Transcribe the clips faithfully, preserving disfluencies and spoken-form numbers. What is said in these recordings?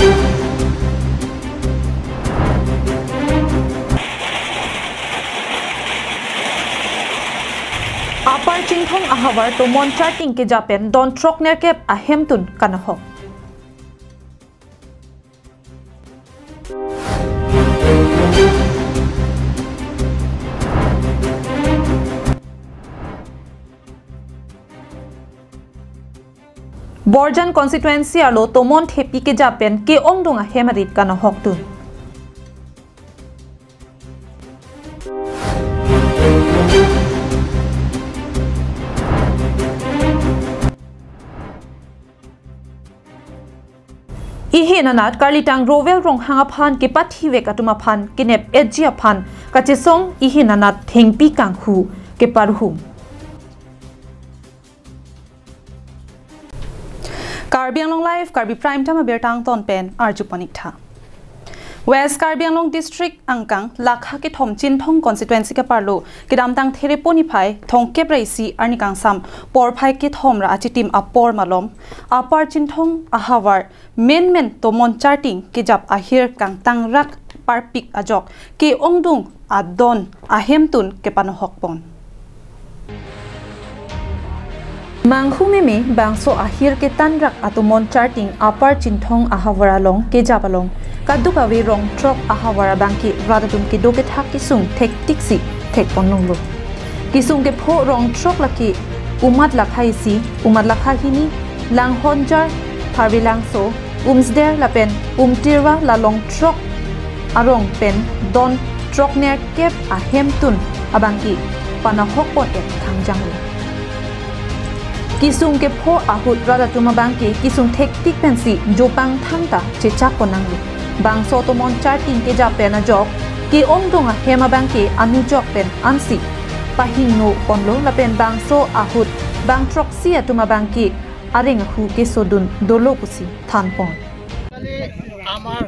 Upper Chinthong ahavar tomon charting kejap pen don throk nerkep ahemtun kanohok. Borjan constituency arlo tomon thepi kejap pen ke-ongdung ahem arit kanohoktun. Ihin anat karlitang Rowel Ronghang aphan kepathivek atum aphan kenep etji aphan kachesong ihin anat thengpi kanghu keparhum. Karbi Anglong Live, Karbi Prime Time abirta angton pen arju pon-ik tha. West Karbi Anglong District angkang Lakha kethom Chinthong constituency keparlo kedamtang Therepo niphai thomkep ra isi arni kangsam porphai kethom ra achitim apor malom Upper Chinthong ahavar menmen tomon charting kejap ahir kangtangrak parpik ajok ke-ongdung adon ahemtun kepanohok pon. Manghu meme bangso ahir ketangrak atomon charting Upper Chinthong ahavar along kejap along kadokave rong throk ahavar abangke rat atum kedo kethak kesung thektiksi thekpon longlo. Kesung kepho rong throk lake Umat Lakha isi, Umat Lakha hini, Langhonjar, Tharvelangso, Umsder lapen Umtirwa la long throk arong pen don throk nerkep ahemtun abangke panahok pon-et khangjanglo. Kesung kepho ahut rat atum abangke kesung thektik pensi jopang thangta chechak pon nanglo. Bangso tomon charting kejap pen ajok ke-ongdung ahem abangke anujok pen ansi pahingno ponlo lapen bangso ahut bang throksi atum abangke areng ahu kesodun dolo pusi than pon. কালি আমাৰ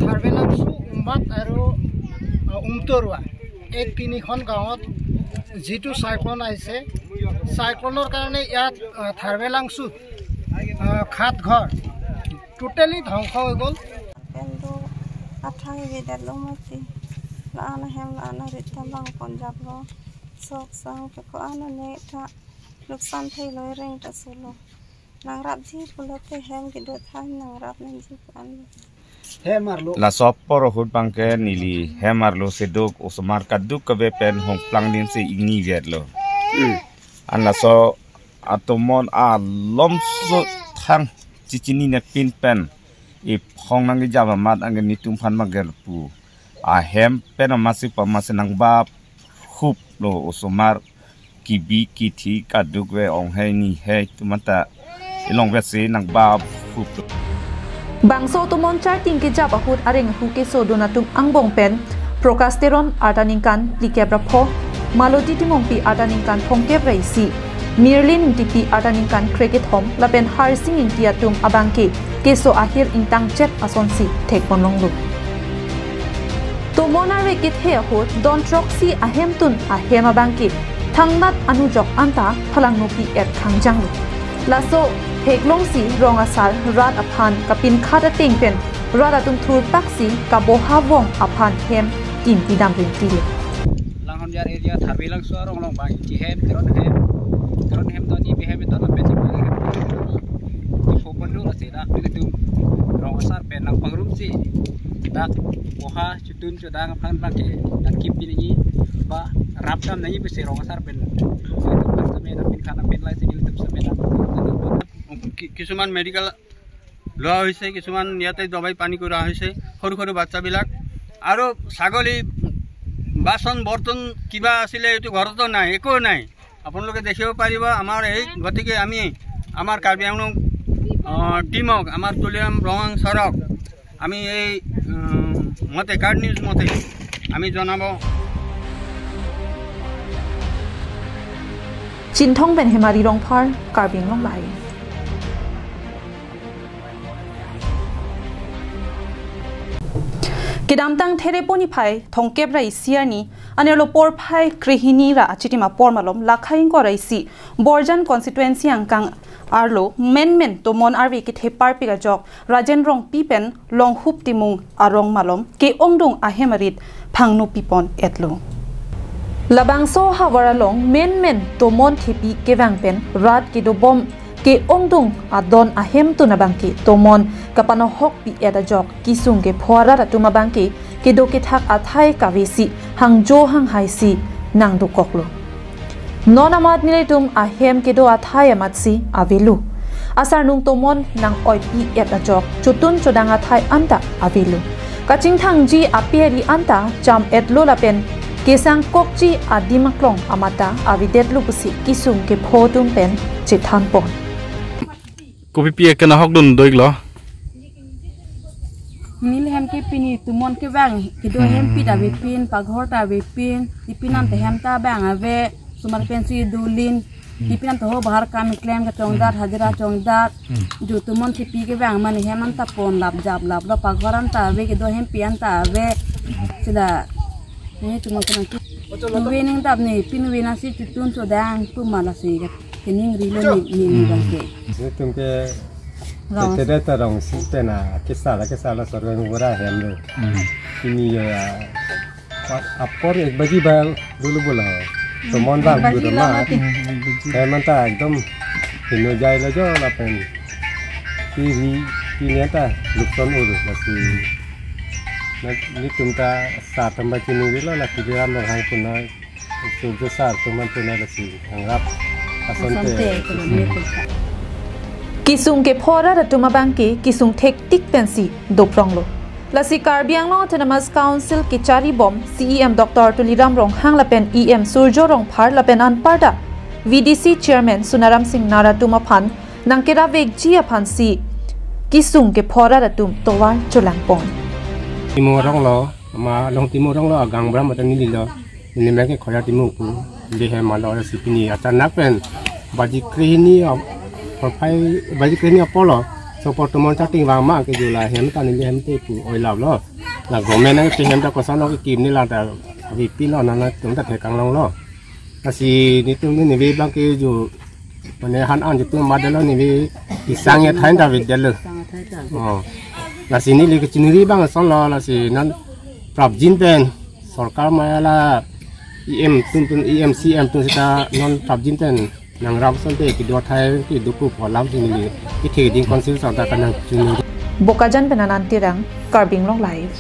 থাৰ্বেলাংচু, উম্বাত আৰু, আ, উমটৰুৱা, এই তিনিখন গাঁৱত যিটো চাইক্লন আহিছে, চাইক্লনৰ কাৰণে ইয়াত, আ, থাৰ্বেলাংচুত, আ, সাত ঘৰ টোটেলি ধ্বংস হৈ গ'ল। কিন্তু আঠাই বেদালো মাতি লানা হেম লানা ৰিতা বাং পঞ্জাব ল চক চাং পেকো আনা নে থা লোকচান থাইলো ৰেং তা চলো। Nangrapji pulote hem kedo than nangrap nangji pu-an. Hem arlo. Laso apor ahut abangke neli hem arlo seduk osomar kadokave pen hongplang din si ingni vetlo. Hmm. An laso atomon alomso thang chichinine pin pen iphong nangkejam amat anke netum aphan mangger pu. Ahem pen amatsi pa amatsi nangbap huplo osomar kibi kithi kadokave ong hei ni hei atum anta ilong vesi nangbap huplo. Bangso atomon charting kejap ahut areng ahu kesodun atum angbong pen Prakash Teron arta ningkan phlikep ra pho, Maloti Timungpi arta ningkan thomkep ra isi, Mirlin Ingtipi arta ningkan krekethom lapen Harsing Ingti atum abangke keso ahir ingtangchet asonsi thekpon longlo. Tomon arve kethe ahut don throksi ahemtun ahem abangke thangnat anujok anta phalangnopi-et khangjanglo. Laso theklongsi rong asar rat aphan kapinkhat ateng pen rat atum thurpaksi kaboha vong aphan hem kimpidam rinti le. Langhonjar area Tharvelangso arong along bang isi hem, Teron hem, Teron hem do, Ingtipi hem do, lapen si bang hem. Di phopon lo lasi dak ilitum rong asar pen nangpangrumsi dak boha chutun chudang aphan abangke nangkip nangji ba rapdam nangji pusi rong asar pen. Same nangpinkhat nangpinlai si ilitum same nang. কি-, কিছুমান মেডিকেল লোৱা হৈছে, কিছুমান ইয়াতে দবাই পানী কৰা হৈছে, সৰু সৰু বাচ্চাবিলাক। আৰু ছাগলী, বাচন বৰ্তন কিবা আছিলে, এইটো ঘৰতো নাই, একো নাই। আপোনালোকে দেখিব পাৰিব আমাৰ এই, গতিকে আমি আমাৰ কাৰ্বি আংলং, আহ, টিমক, আমাৰ তুলিৰাম ৰংহাং ছাৰক আমি এই, উম, মতে, কাৰ্ড নিউজ মতে আমি জনাব। Chinthong pen Hemari Rongphar, Karbi Anglong Live. Kedamtang Therepo niphai thomkep ra isi arni Anerlo porphai krehini ra achitim apor malom lakha ingkoi ra isi Borjan constituency angkang arlo menmen tomon arve ketheparpik ajok Rajen Rongpi pen Longhup Timung arong malom ke-ongdung ahem arit phangno pipon etlo. Labangso havar along menmen tomon thepi kevang pen rat kedobom ke-ongdung adon ahemtun abangke tomon kapanohokpi et ajok kesung kepho arat atum abangke kedo kethak athai kavesi hangjo hanghaisi nangdokoklo. Non amat nelitum ahem kedo athai amatsi avelo. Asarnung tomon nang-oipi et ajok chotun chodang athai anta avelo. Kachingthangji ape ari anta jam etlo lapen kesangkokji adim aklong amat ta avedetlo pusi kesung kepho atum pen chethanpon. Kopi pi akena hokdun do-iklo? Neli hem ke pini tomon kevang, kedo hem pi ta avepin, paghor ta avepin, ipin anta hem ta abang ave, osomar pensi dulin, ipin anta ho bahar kam keklem kachongdat, hajira chongdat, jo tomon thepi kevang mane hem anta pon lap jap laplo, paghor anta ave, kedo hem pi anta ave, sila, ne tomon kevang ke. Nuve ning dap ne, pin nuve nasi chotun chodang, pu ma lasi ke. Kening rilo ni ni ni bangke. Netum ke Rong. Kete ta rongsi pen a kesala kesala sorong bora hem lo. Hmm. Ini ya, a- apor ek baji bang dulu bola. Tomon bang Baji dulu lama ma. Ti. Hem anta ekdom hino jai lo jo lapen. Iri ini anta lukson ulu lasi. Na netum ta sa tambah chini rilo lasi dia merhang punai. Itu besar teman-teman lasi anggap asonte. Asonte, ekonomi itu. Kesung kepho arat atum abangke kesung thektik pensi dopronglo. Lasi Karbi Anglong Autonomous Council kecharibom C E M Doctor Tuliram Ronghang lapen E M Surjo Rongphar lapen anparta V D C Chairman Sonaram Singnar atum aphan nangkeravekji aphansi kesung kepho arat atum tovar cholangpon. Timung ronglo, ma long timung ronglo agang bram atan neli lo. Neli meke khoya timung pu. Neli hem malo si pini achanak pen baji krehini ap-, porphai baji krehini apor lo. So apor tomon chating vang ma ke jula hem ta neli hem te pu oi lap lo. La gomen nang te hem ta koson lo ke kim ni la ta avi pi lo nana tum ta thekang longlo. Lasi netum neli ve bangke jo mane han an jo tum ma delo neli ve isang ya thain ta avedetlo. Oh. Lasi neli kechiniri bang asonlo lasi non prapjin pen sorkar maya la E M tun tun E M C M tun seta non prapjin pen nangrap asonte kedo athai kedo pu pholam si neli kethe ding council santa kanang chini. Bokajan pen Ananti Rang, Karbi Anglong Live.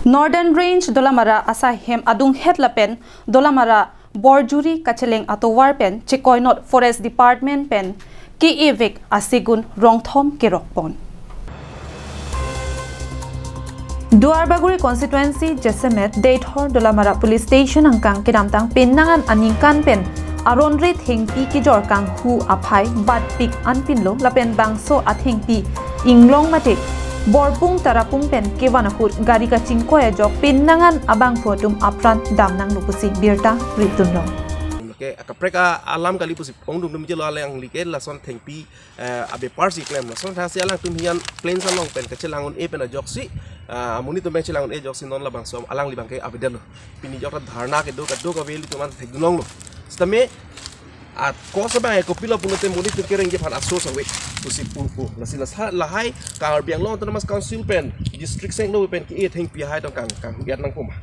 Northern Range Dolamara asai hem adunghet lapen Dolamara Borjuri kacheleng atovar pen chekoinot Forest Department pen ke-evek asegun rongthom kerokpon. Duarbagori constituency jasemet Deithor Dolamara police station angkang kedamtang penang an aningkan pen aron re thengpi kejor kanghu aphai batpik anpinlo lapen bangso athengpi inglong mate Borpung Tarapung pen kevan ahut gari kachingkoi ajok penang an abangphu atum apran damnanglo pusi birta ritdunlo. Ke akaprek a alam kali pusi ongdung dum jelo alangli ke lason thengpi, eh, abepar si klem lason thasi alangtum hian plains along pen kachelang un-e pen ajoksi, ah, amonit atum pen chelang un-e ajoksi non labangso alangli bangke avedetlo. Pini jok ta dharna kedo kedo kave ilitum an thekdunlonglo. Sitame a cause abang kopilo pulote monit atum kerengji aphan a-source ave pusi pu pu. Lasi lasa lahai Karbi Anglong Autonomous Council pen district senglo pen ke-e thengpi hai tong kang kang hugiat nangkoma.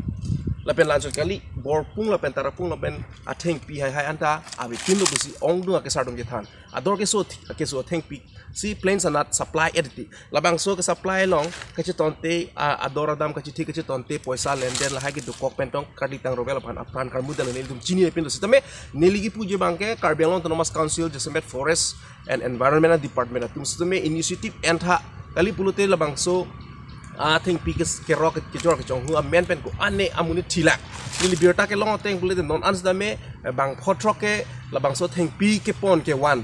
Lapen lanchot kali Borpung lapen Tarapung lapen athengpi hai hai anta avepinlo pusi ongdung akesar atum kethan. Ador keso thi- keso thengpi si plains anat supply edit. Labangso ke supply along kachetonte, a, ador adam kachethi kachetonte poisa lenden lahai kedokok pen tong karditang Rowel aphan apran karmudal nelitum chinipinlo sitame neli kipuji bangke Karbi Anglong Autonomous Council jasemet Forest and Environment Department atum sitame initiative entha kali pulote labangso athengpi kes- kerok kejor kechonghu amen pen ko-an ne amonit thilak. Neli birta kelong ateng pulote non an sitame, eh, bang photrok ke labangso thengpi kepon kevan,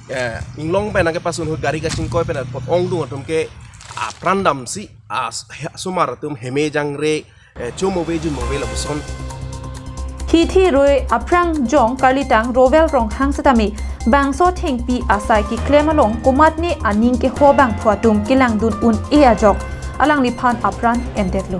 eh, inglong pen nangkepasun ahut gari kachingkoi pen apot ongdung atum ke apran damsi a- he- asomar atum heme jangre, eh, chomove junmove lapuson. Hithi roi aphrang jong karditang Rowel Ronghang sitame Bangso thengpi asai keklem along komatne aning keho abangphu atum kelangdun un-e ajok alangliphan apran endetlo.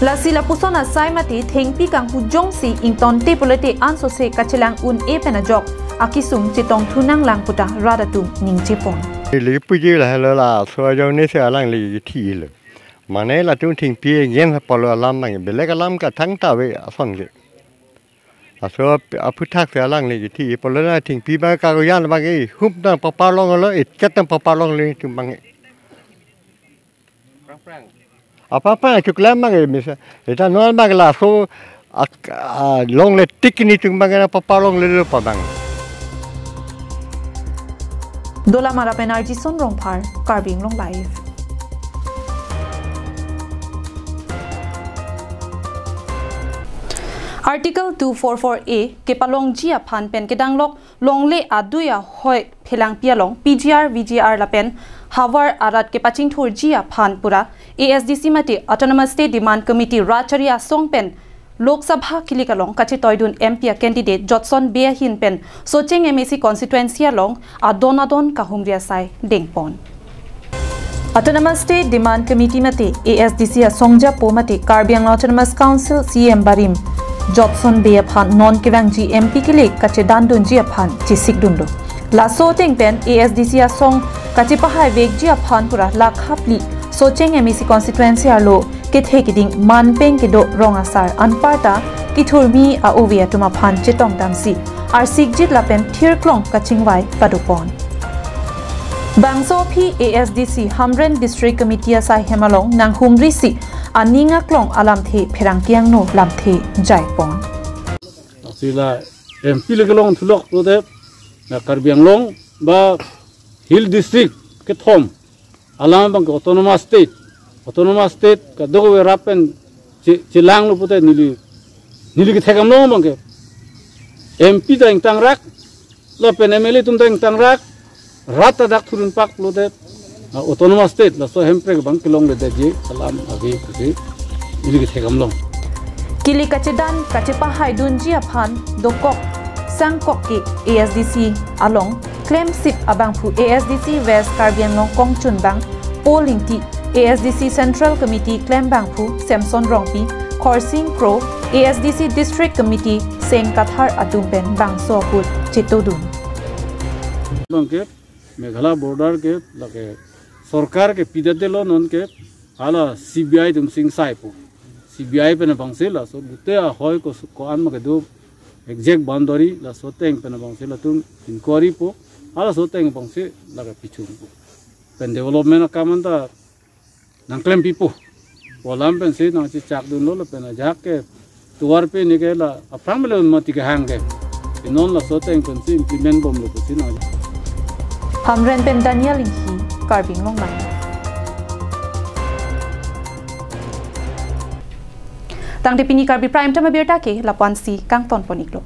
Lasi lapuson asai mate thengpi kanghu jongsi ingtonte pulote ansose kachelang un-e pen ajok akesung chetongthu nanglang pu ta rat atum ningjepon. Ili puji lahelo laso ajoinesi alangli kethilo. Mane latum thengpi egen apotlo alam nang, belek alam kathang ta ave ason ke. Laso ap-, aputhaksi alangli kethi, pulo na thengpi abang kagoyan abang ke, hup nangpaparlonglo, ichat nangpaparlongle atum abang ke. Aphrang aphrang. Aphrang aphrang chuklam abang ke, misa. Eta non abang ke laso ak-, a, longle tik ni atum abang ke nangpaparlonglelo pu abang. Dolamara pen R G Son Rongphar, Karbi Anglong Live. Article two four four A kepalongji aphan pen kedanglok longle adui ahoi phelangpi along P G R, V G R lapen havar arat kepachingthurji aphan pura A S D C mate Autonomous State Demand Committee rat chari asong pen Lok Sabha kilik along kachetoidun M P a candidate Jotson Bey ahin pen Socheng M A C constituency along adon adon kahumri asai dengpon. Autonomous State Demand Committee mate A S D C asongjapo mate Karbi Anglong Autonomous Council C E M barim Jotson Bey aphan non kevangji M P kilik kachedandunji aphan chesikdunlo. Laso ateng pen A S D C asong kachepahaivekji aphan pura lakha phli Socheng M A C constituency arlo kethe keding manpeng kedo rong asar anparta kethurmi a-ove atum aphan chetongdamsi arsikjit lapen thirklong kachingvai padopon. Bangso aphi A S D C Hamren District Committee asai hem along nanghumrisi aning aklong alamthe pherangke angno lamthe jaipon. Sila M P le kelongthulok lo de, na Karbi Anglong ba Hill District kethom alam abang ke Autonomous State. Autonomous State kadokave rap pen che-, chelanglo pute neli, neli kethekdamlong abang ke M P ta ingtangrak, lapen M L A atum ta ingtangrak, rat ta dak thurunpak lo de, a, Autonomous State laso hemprek abang kelongledetji alam ave pusi neli kethekdamlong. Kilik kachedan kachepahaidunji aphan dokok sangkok ke A S D C along klemsip abangphu A S D C West Karbi Anglong kongchunbang Paul Ingti, A S D C Central Committee klembangphu Samson Rongpi, Khorsing Kro, A S D C District Committee Seng Kathar atum pen bangso ahut chetodun. Abang ke Meghalaya border ke lake sorkar ke pidetlo non ke hala C B I atum singsaipo. C B I pen abangsi laso gute ahoi ko, ko-an ma kedo exact boundary laso ateng pen abangsi latum inquiry po. Halaso ateng abangsi lake pichungpo. Pen development akam anta nangklempipo. Pu alam pensi nangchechakdunlo lapen ajahak ke tovar pini ke la aphrang mele mati kehang ke. Inon laso ateng pensi implement bomlo pusi nang. Hamren pen Daniel Inghi, Karbi Anglong Live. Tangte pini Karbi Prime Time abirta ke lapu-ansi kangtonpon-iklo.